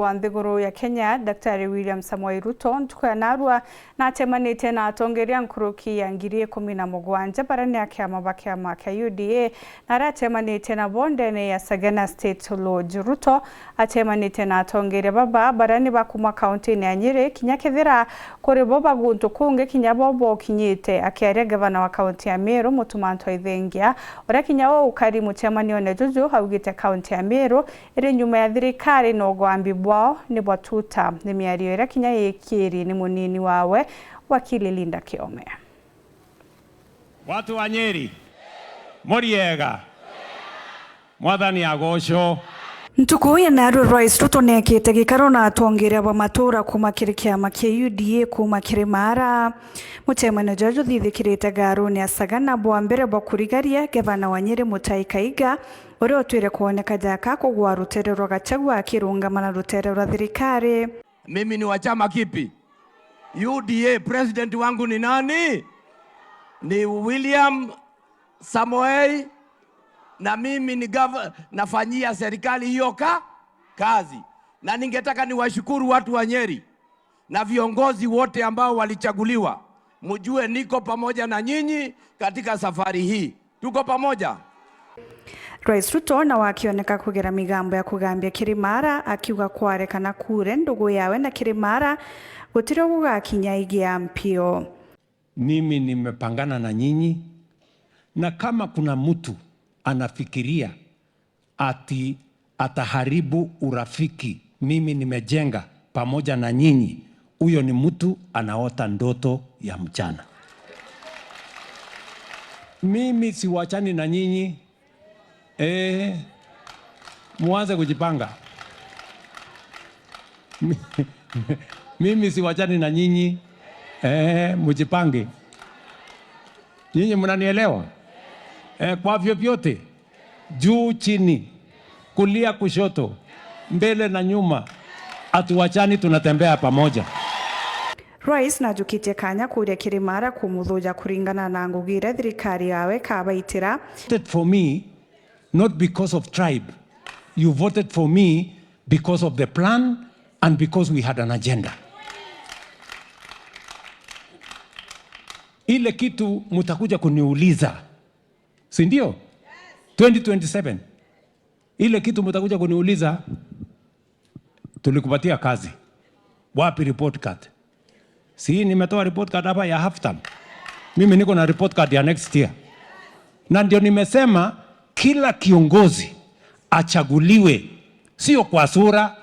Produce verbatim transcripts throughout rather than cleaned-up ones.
wa nthiguru ya Kenya, Daktari William Samoei Ruto, ntuku ya narua, na atemanitie na atongeria nkuruki ya ngiri ikumi na mugwanja baria ni a kiama ba kiama kia U D A, na aria atemanitie nabo ndene ya Sagana State Lodge. Ruto atemanitie na atongeria baba baria ni ba kuma kaunti-ini ya Nyeri, kinya kethira kuri bo ba guntu kungi, kinya bo bokinyite. Akiaria, ngavana wa kaunti ya Meru, Mutuma M'Ethingia, uria kinya we ukari mucemanione juju, augite kaunti ya Meru iri nyuma ya thirikari na ugwambi bwao ni bwa tuta. Ni miario iria kinya yikiri ni munini wawe, wakili Linda Kiome. Watu wa Nyeri, muriega? Mwathani agocwo. Ntuku ya narua, Rais Ruto neekite gikaro na atongeria ba matura kuma kiri kiama kia U D A kuma Kirimara. Mucemanio juju juthithikirite garuni ya Sagana bwa mbere bwa kurigaria, gavana wa Nyeri Mutahi Kahiga, uria utwire kwoneka jaka kugwa rutere rwa Gachagua akirungama na rutere rwa thirikari. Mimi ni wa chama kipi? U D A. President wangu ni nani? Ni William Samoei, na mimi ni gov-, nafanyia serikali hiyo ka-, kazi. Na ningetaka niwashukuru watu wa Nyeri na viongozi wote ambao walichaguliwa. Mjue niko pamoja na nyinyi katika safari hii. Tuko pamoja. Rais Ruto nawe akioneka kugira migambo ya kugambia Kirimara, akiuga kwarekana kure ndugu yawe na Kirimara, gutiri ugugakinya igi ya mpio. Mimi nimepangana na nyinyi, na kama kuna mtu anafikiria ati ataharibu urafiki mimi nimejenga pamoja na nyinyi, huyo ni mtu anaota ndoto ya mchana. Mimi siwachani na nyinyi. Eh, muanze kujipanga. Mimi siwachani na nyinyi. Eh, mujipange. Nyinyi mnanielewa? Eh, kwa vyovyote, juu chini, kulia kushoto, mbele na nyuma, hatuachani, tunatembea pamoja. Rais najukitie kanya kuria Kirimara kumuthuja kuringana na ngugi iria thirikari yawe kabaitira. Voted for me not because of tribe. You voted for me because of the plan and because we had an agenda. Ile kitu mutakuja kuniuliza, si ndio? Twenty twenty-seven. Ile kitu mutakuja kuniuliza, tulikupatia kazi. Wapi report card? Si nimetoa report card hapa ya half term? Mimi niko na report card ya next year. Na ndio nimesema kila kiongozi achaguliwe, sio kwa sura,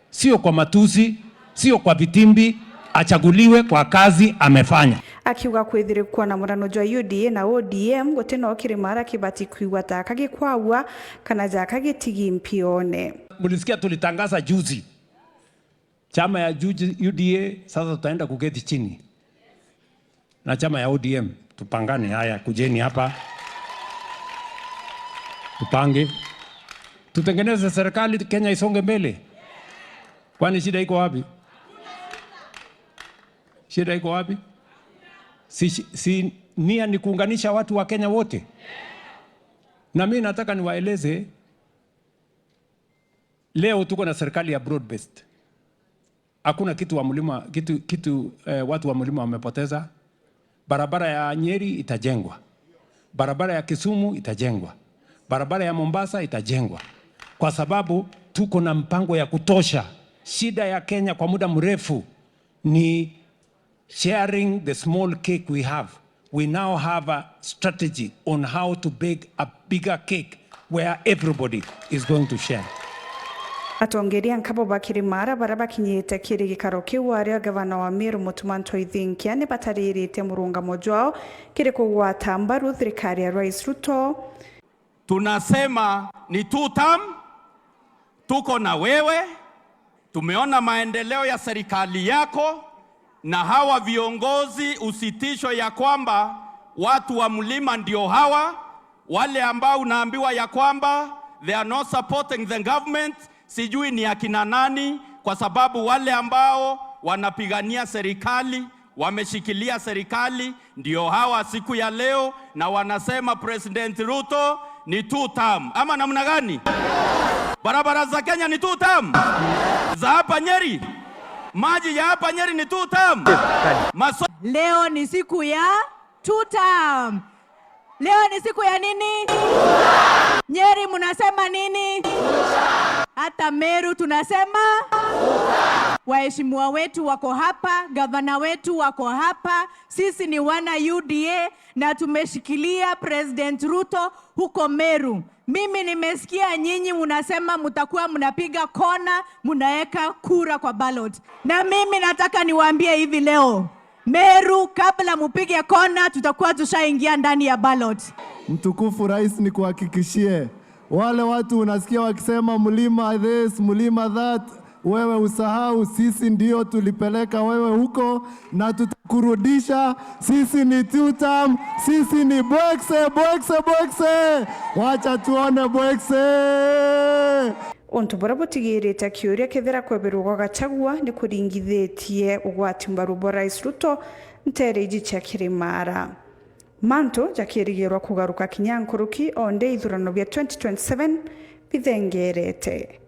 sio kwa matusi, sio kwa vitimbi, achaguliwe kwa kazi amefanya. Akiuga kwithirikwa na murano jwa U D A na O D M, guti no Kirimara kibati kwigua taka gikwagua kana jaka gitigi mpione. Mulisikia tulitangaza juzi, chama ya juzi U D A, sasa tutaenda kuketi chini na chama ya O D M, tupangane. Haya, kujeni hapa, tupange, tutengeneze serikali, Kenya isonge mbele. Kwani shida iko wapi? Shida iko wapi? Si, si nia ni kuunganisha watu wa Kenya wote? Na mimi nataka niwaeleze, leo tuko na serikali ya broad based. Hakuna kitu wa mlima, kitu, kitu, eh, watu wa mlima wamepoteza. Barabara ya Nyeri itajengwa. Barabara ya Kisumu itajengwa. Barabara ya Mombasa itajengwa. Kwa sababu tuko na mpango ya kutosha. Shida ya Kenya kwa muda mrefu ni sharing the small cake we have. We now have a strategy on how to bake a bigger cake where everybody is going to share. Atongeria nkabo ba Kirimara baria bakinyite kiri gikaro kiu, ario gavana wa Meru Mutuma M'Ethingia, ni bataririte murungamo jwao kiri kugwata mbaru thirikari ya Rais Ruto. Tunasema ni two term, tuko na wewe, tumeona maendeleo ya serikali yako, na hawa viongozi usitishwe ya kwamba watu wa mlima ndio hawa, wale ambao unaambiwa ya kwamba they are not supporting the government, sijui ni akina nani, kwa sababu wale ambao wanapigania serikali, wameshikilia serikali, ndio hawa siku ya leo, na wanasema President Ruto ni two term, ama namna gani? Barabara za Kenya ni two term? Za hapa Nyeri? Maji ya hapa Nyeri ni two term? Maso- Leo ni siku ya two term. Leo ni siku ya nini? Nyeri mnasema nini? Hata Meru tunasema. Waheshimiwa wetu wako hapa, gavana wetu wako hapa. Sisi ni wana U D A na tumeshikilia President Ruto huko Meru. Mimi nimesikia nyinyi mnasema mtakuwa mnapiga kona, mnaweka kura kwa ballot. Na mimi nataka niwaambie hivi leo, Meru, kabla mupige kona, tutakuwa tushaingia ndani ya ballot. Mtukufu Rais, nikuhakikishie, wale watu unasikia wakisema mlima this, mlima that, wewe usahau, sisi ndio tulipeleka wewe huko na tutakurudisha. Sisi ni two term, sisi ni Bwekse, Bwekse, Bwekse. Wacha tuone Bwekse. Untu buria butigirite kiuria kethira kweberwa gwa Gachagua ni kuringithitie ugwati mbaru bwa Rais Ruto nteere iji cia Kirimara. Mantu jakirigirwa kugaruka kinya nkuruki o ndi ithurano bia twenty twenty-seven bithengerete.